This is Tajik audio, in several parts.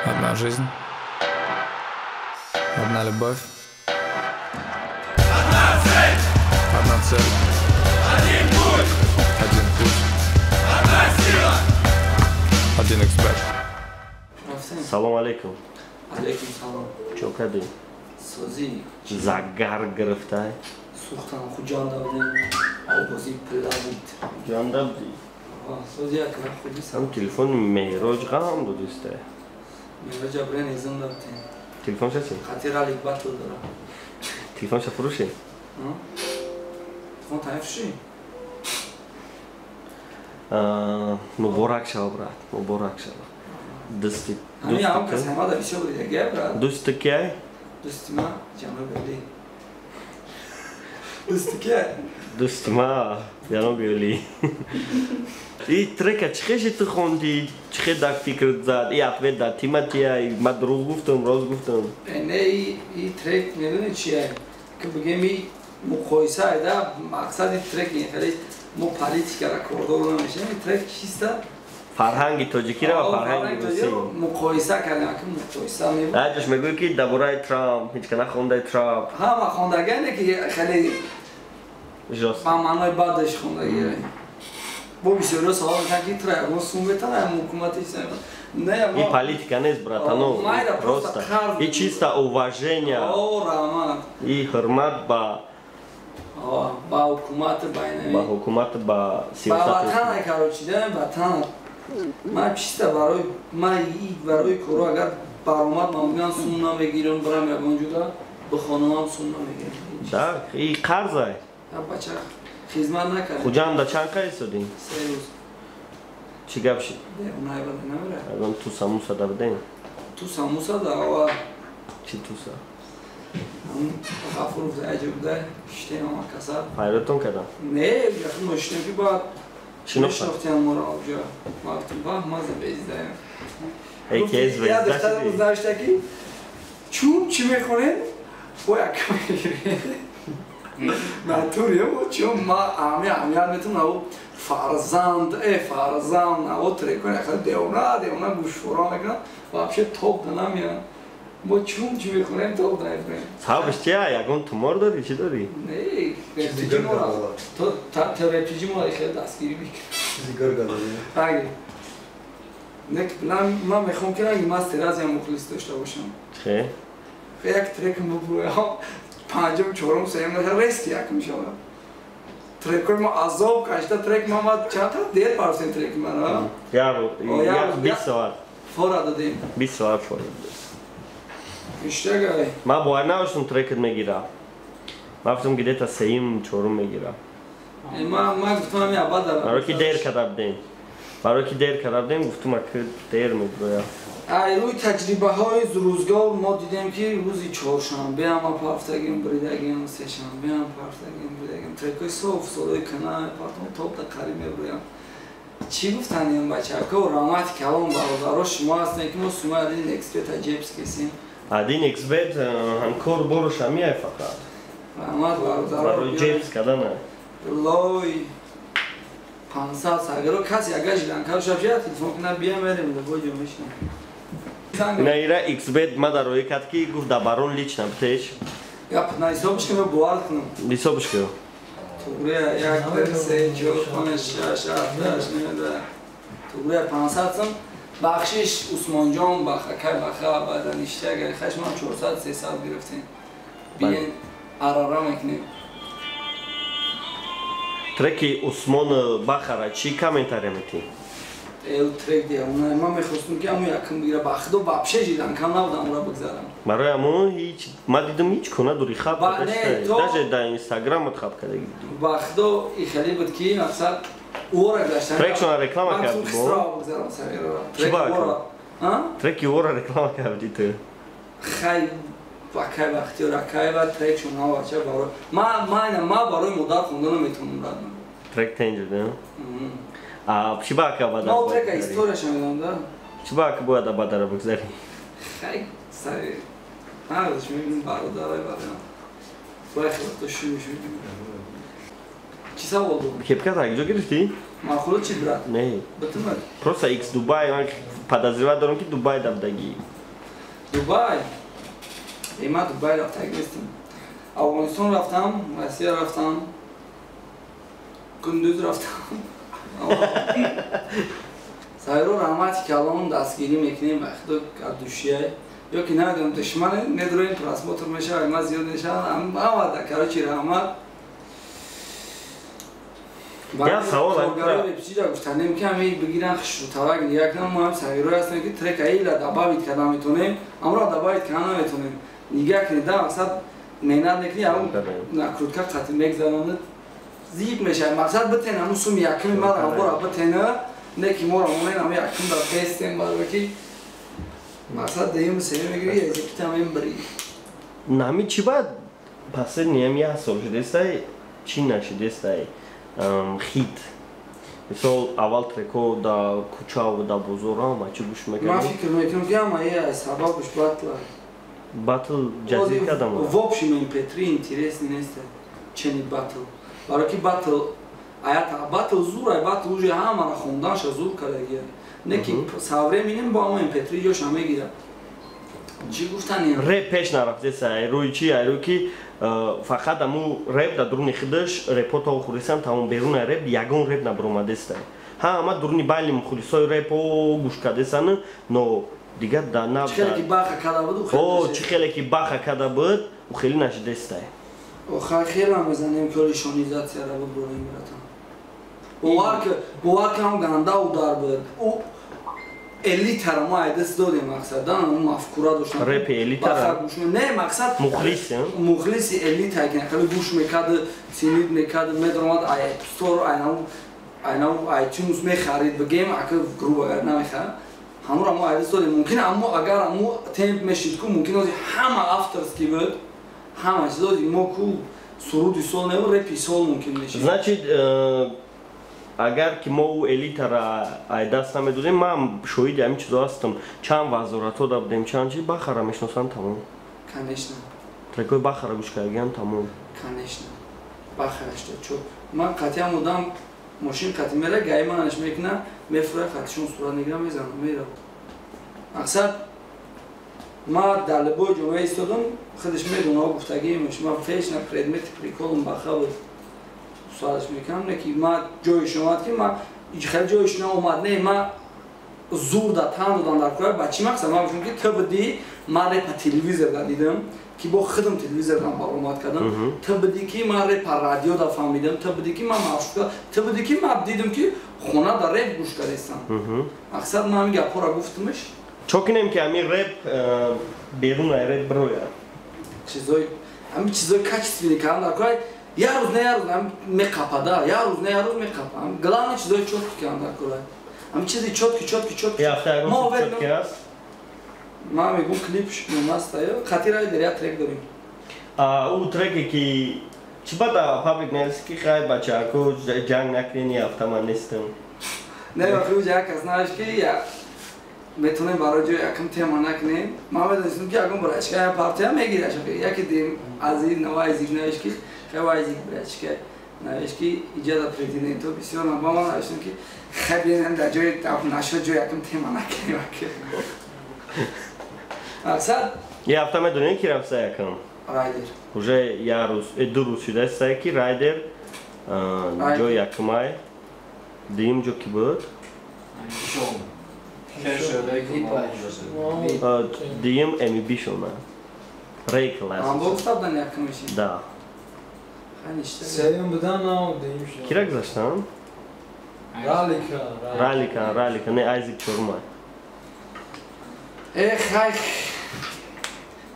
Одна жизнь, одна любовь, одна цель, одна цель, один путь, один путь, одна сила, один эксперт. Салом алейкум. Алейкум салом. Чо кардӣ? Созӣ. Загар гирифтай? Сӯхтам, Хуҷанда будем. Обозӣ пила буд. Хуҷанда будӣ? Созӣ якра худи. Ҳам телефони Меҳроҷ ғам додистай. Меҳроҷ абрен изм додем. Телефон ча чи? Хатир алик батл дора. Телефон ша фурӯши? Телефон таифши? Муборак шава, брат, муборак шава. Дӯсти. Ҳамин ҳам кас ҳамада бисёр дига, брат. Дӯсти киай? Дӯсти ма Ҷаноби Олӣ. Дӯсти киай? Дӯсти ма Ҷаноби Олӣ. И трека чӣ хеши ту хондӣ? Чӣ хе дар фикрт зад? И ответ дар тиматия? Ма дурӯғ гуфтам, рост гуфтам? Не, и трек медонӣ чия? Ки бигем и муқоиса айда, мақсади трек ин хеле мо политикара кордор намешавем. И трек чиста? Фарҳанги тоҷикиро ва фарҳанги русӣ муқоиса кардем, ки муқоиса мебуд. Аҷаш мегӯӣ, ки дар бораи Трамп ҳеҷ ка нахондаи Трамп. Ҳама хондагине, ки хеле жёстко, ба маънои бадаш хондагӣ. Бо бисёриҳо савол мекунанд, ки тра ягон сум метана ҳукумати. Не, и политика нест, братано, просто и чисто уважение и ҳурмат ба ба ҳукумат, ба ҳукумат, ба сиёсат, ба ватана, короче, ватана. Ман чиста барои ман барои коро агар баромад ман бигӯям сум намегирам, барам ягон ҷуда бихонамам, сум намегирам. Да, и қарзай. Бача хизмат накард. Хуҷанда чанд ка истодӣ? 3 рӯз. Чӣ гап шид? Девонаи намера. Ягон туса муса да будем? Туса муса да ова. Чӣ туса? Ғафуров аҷа буда, шитем ама каса. Пайротон кардам? Не, яхи мо шитем, ки баъд шинохтиам моро оҷа. Ма гуфтам, бах, ма звездаем. Эй, ке звезда духтара буд, навишта, ки чун чӣ мехонем, бо як мегирем. Натуре чун ма ами аҳамият метавонам, ав фарзанд, э фарзанд, аво трекони яхел девона девона гӯшфора мекунам, вообще топ да намеям. Мо чун чӣ мехонем, топ да мехонем. Сабабш чия? Ягон тумор дорӣ, чӣ дорӣ? Не, рефтиҷи мора то рефтиҷи мора хеле дастгирӣ мекунад. Не, ман мехоҳам, ки ранги мастеразиам мухлис дошта бошам. Че? Як трек мебурӯям, панҷум, чорум, сеюм, рест як мешавад. Трекои мо азоб кашида, трек ма чанд дер парсем, треки мара. Як 20 соат. Фора додем. 20 соат фора додем. Иштагай. Ман бовар надоштам, трекат мегира. Ман гуфтам, где-то сеюм, чорум мегира. Ман гуфтам, ами абада. Барои ки дер карда будем. Барои ки дер карда будем, гуфтам, аки дер мебуроя. Ай рӯи таҷрибаҳои рӯзгор мо дидем, ки рӯзи чоршанбе ҳама пафтагим бридагим, сешанбе ҳам пафтагим бридагим, трекҳои соф солои кана партом топ да қариб мебурям. Чӣ гуфтанем, бачако, раҳмати калон, бародаро, шумо ҳастем, ки мо сумаи один эксперта ҷебс кесем. Один эксперт ҳамкор боруш ҳамияй фақат. Раҳмат, бародаро. Барои ҷебс кардана. Лой 500 сагаро касе агар жиланкаро шабшия телефон кунад, бия, мерем, лабои ҷо мешинам. На, ира xbet ма дар роӣ кард, ки гуфт, да барон лично битеш. Гап на ҳисобш ки, бовар кунам. Ҳисобш ки. Тугрия як, ду, се, чор, панҷ, шаш, ҳафт, ҳашт, нӯ, даҳ. Тугрия 500 сум. Бахшиш, Усмонҷон, бахакай баха баъда ништяк, хаш ман 400, 300 гирифтем. Биен, арара мекунем. Треки Усмон Бахара чӣ комментария метӣ? Эл трек девона, ман мехостум, ки ҳамун якум бигира, ба худо, вообще жиланкам набудам ура бигзарам. Барои ҳамун ҳеҷ ман дидам, ҳеҷ кона дури хаб даже дар инстаграмат хаб карда. Ба худо, и хеле буд, ки мақсад ӯра гаштан. Трекшона реклама кардӣ бо? Чӣ ба? Треки ӯра реклама кардӣ ту? Хай, акай Бахтиёр, акай ва трекшон ҳа бача, барои ма барои модар хонда наметавонам, брат. Трек тенҷ, да? А чӣ ба ака бадар? Ма трека историяша медонам, да. Чӣ ба ака бояд бадара бигзарӣ? Хай, сари ҳардаш мебинам, бародарай бароям. Бояд хеле шӯ шӯ. Чӣ савол буд? Кепката як ҷо гирифтӣ? Маъқуло чи, брат? Не. Битумад. Просто X Дубай ман Подозревать дорам, ки Дубай дафтагӣ. Дубай? Ма Дубай рафтагӣ нестам. Афғонистон рафтам, Россия рафтам, Кундуз рафтам. Сайро раҳмати калон, дастгирӣ мекунем ба худо душия. Ё ки намедонам душмане, медроем просмотр мешавад, ма зиёд мешавад. Ама короче раҳмат. Я савол репчида гуфтанем ки ҳами бигиран хушрутавак нигоҳ кунам, мо ҳам сагирои ҳастем ки трека ила добавить карда метонем, амро добавить карда наметонем. Нигоҳ кунед, да мақсад меҳнат мекунӣ, ҳамун накрутка қатӣ мегзаронад, зиқ мешавад. Мақсад битен ҳамун суми якуми мара ҳамбора битена, не ки моро монен ҳамун якум дар бестем, барои ки мақсад дуюм сеюм мегирӣ, язикитам мебарӣ. Нами чӣ баъд последний як сол шудестай, чӣ нашудестай? Хит. Мисол аввал треко да кӯчаву да бозор ҳама чӣ гӯш мекардем? Ман фикр мекунам ки ҳама я сабабаш батл. Батл ҷазир кардам. В общем MP3 интересный нест, чени батл. Барои ки батл аята батл зур ай батл уже ҳамаро хонданша зур кардагия. Не ки со временем бо ҳама MP3 ҷоша мегирад. Чӣ гуфтани? Реп пеш нарафтеса, ай рӯи чӣ, ай рӯи ки фақат аму реп дар дуруни худаш репо то хӯрисан тамом беруна реп ягон реп набаромадеста. Ҳа, ама дуруни байли мухлисои репо гӯш кардесан, но дигар да на чӣ хеле ки баха када буд, о чӣ хеле ки баха када буд, у хеле нашидеста. Охар хела мезанем ки лишонизатсияра бубурем братан. Бовар ки ҳам ганда удар буд. Ӯ элитара мо айдаст додем мақсад, да, он мафкура доштан. Репи элитара? Не, мақсад мухлис, мухлиси элита ки хеле гӯш мекард, синид мекард, медромад ай App Store, айнав iTunes мехарид, бигем, ака грубо агар намехарад. Ҳамуро мо айдаст додем. Мумкин аммо агар аммо темп мешид ку, мумкин ози ҳама авторский буд, ҳама чиз ози мо ку суруди сол не, репи сол мумкин мешид. Значит, агар ки мо ӯ элитара айдаст намедодем, ман шоҳиди ҳамин чизо ҳастам. Чанд вазоратҳо да будем, чанд чи Бахара мешиносанд тамом. Конечно. Трекои Бахара гӯш кардагиам тамом. Конечно. Бахарашта чо. Ман қатъиан одам мошин қатъи мера, гаи манаш мекуна, мефура қатъишон сурат мегирам, мезанам, меравам. Мақсад ма дар либои ҷомеа истодам, худаш медона гуфтагиимаш, ман феш на предмети приколам Баха буд. Суалаш мекунам, не ки ма ҷоиш омад ки ма хеле ҷоиш наомад, не ма зур да тан додам дар кора. Ба чӣ мақсад? Ман гуфтам ки ту будӣ, ман репа телевизор да дидам, ки бо худам телевизордан баромад кардам. Ту будӣ ки ман репа радио да фаҳмидам, ту будӣ ки ман маршрутка, ту будӣ ки ман дидам ки хона да реп гӯш кардастам. Мақсад ман ҳамин гапҳоро гуфтамш. Чо кунем ки ҳамин реп берун ай реп бирояд? Чизои ҳамин чизои качественный кардан дар кора. Я рӯз не я рӯз меқапада, я рӯз не я рӯз меқапа. Главное чизои чётки кардан дар кора. Ҳамин чизи чётки, чётки, чётки. Мо чётки аст? Ман мегӯм клип номаста, қатъи райдер як трек дорем. Ӯ треке ки чӣ ба да паблик нависи ки хай бачаако ҷанг накунед, ҳафта ман нестам. Не, бахи як кас навиш ки метавонем барои ҷои якум тема накунем. Ман медонистам ки ягон брачка я партия мегираш. Яке дим аз ин навайзик навиш ки хай вайзик брачка навиш ки иҷада президенто бисёр ба ман навиштам ки хай биёем дар ҷои нашуд ҷои якум тема накунем. Мақсад я ҳафта медонем ки рафта якум. Райдер. Уже я рӯз, ду рӯз шудааст ки Райдер ҷои якумай, дуюм ҷо ки буд? Дуюм МБ шона. Рейклас. Амбо гуфтабдан якумиши? Да. Сеюм будан, на дуюм шуд. Кира гузаштан? Ралика. Ралика, Ралика, не Айзек чорумай. Эх, хай.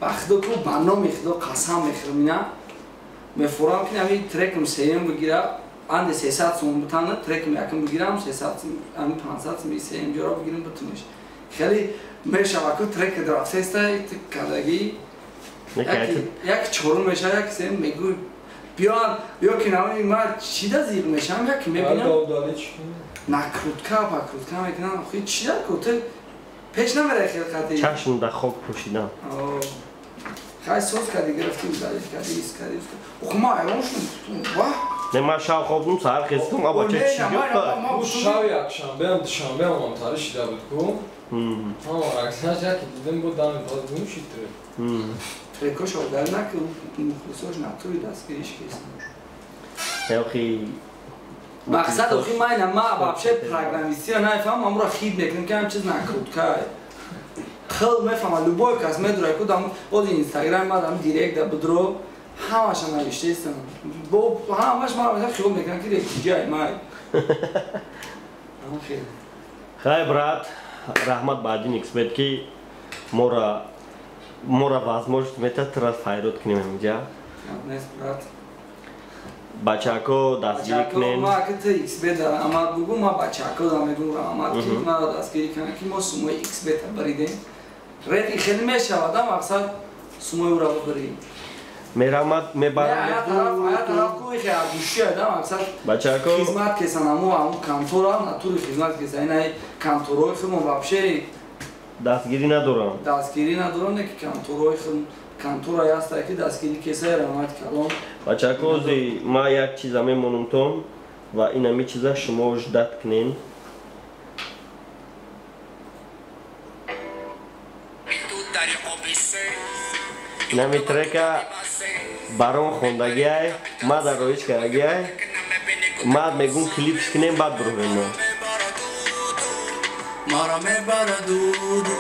Ба худо ку ба номи худо қасам мехӯрам ина. Мефурам ки ҳамин трекам сеюм бигира, анде 300 сом бутана, трекам якум бигирам, 300 сом, ҳамин 500 сом сеюм ҷоро бигирам бутуниш. Хеле мешава ку трек драфтеста кадагӣ. Як чорум мешава, як сеюм мегӯй биён, ё ки намои ман чӣ да зиқ мешавам, як мебинам. Накрутка, покрутка мекунам. Охи чӣ да ку ту пеш намерай хел қатъи. Чашм да хок пӯшидам. Хай соз кардӣ, гирифтӣ, удалить кардӣ, ис кардӣ. Охи ман ҳайрон шудам. Ваҳ! Не, ман шав хобдум, саҳар хестум, аба ча чӣ гуфта? Шав якшанбеам, душанбеам омтарӣ шида буд ку. Раксаш яке дидем бо дами боз гум шид трек. Трекош одал наки мухлисош натури дастгириш кесан. Охи мақсад охи майна ма вообще программистира нафаҳмам, амро хид мекунем ки ҳам чиз накруткай. Хел мефаҳма любой кас медура ку дам ози Инстаграм ма дам директ да будро ҳамаша навиштаистам. Бо ҳамаш мара меса хиёл мекунам ки ректиҷай май. Хай, брат, раҳмат ба один xbet ки мора возможность метад тура файрод кунем инҷа. Нест, брат. Бачако дастгирӣ кунем. Ма ки ту xbet да раҳмат бугу, ма бачако да мегум раҳмат ки мара дастгирӣ кунам ки мо сумои xbet баридем. Рети хеле мешавад, мақсад сумои ура бибарем. Мерамат мебарам. Ая тараф ку ихе адушия да мақсад. Бачако хизмат кесан аму контора натури хизмат кесан ина конторои худмо вообще дастгирӣ надорам. Дастгирӣ надорам, не ки конторои худ контора яста ки дастгирӣ кесай раҳмат калон. Бачако ози ма як чиза мемонам тон ва инами чиза шумо ждат кунен. Инами трека барон хондагиай, ма дар роиш кардагиай, ма мегум клипш кунем, баъд бировем мо. Мара мебара дуду,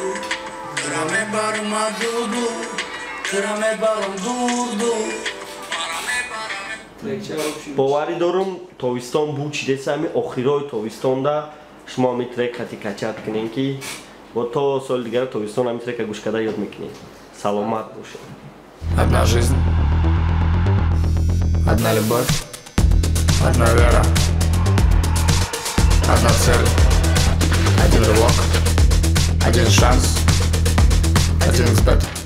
тура мебарам дуду, тура мебарам дуду. Боварӣ дорум тобистон бучидеса, ами охирои тобистонда шумо ами трек хати качат кунем ки бо то соли дигар тобистон ами трека гӯш карда ёд мекунем. Саломат бошед. Одна жизнь, одна любовь, одна вера, одна цель, один рывок, один шанс, один xbet.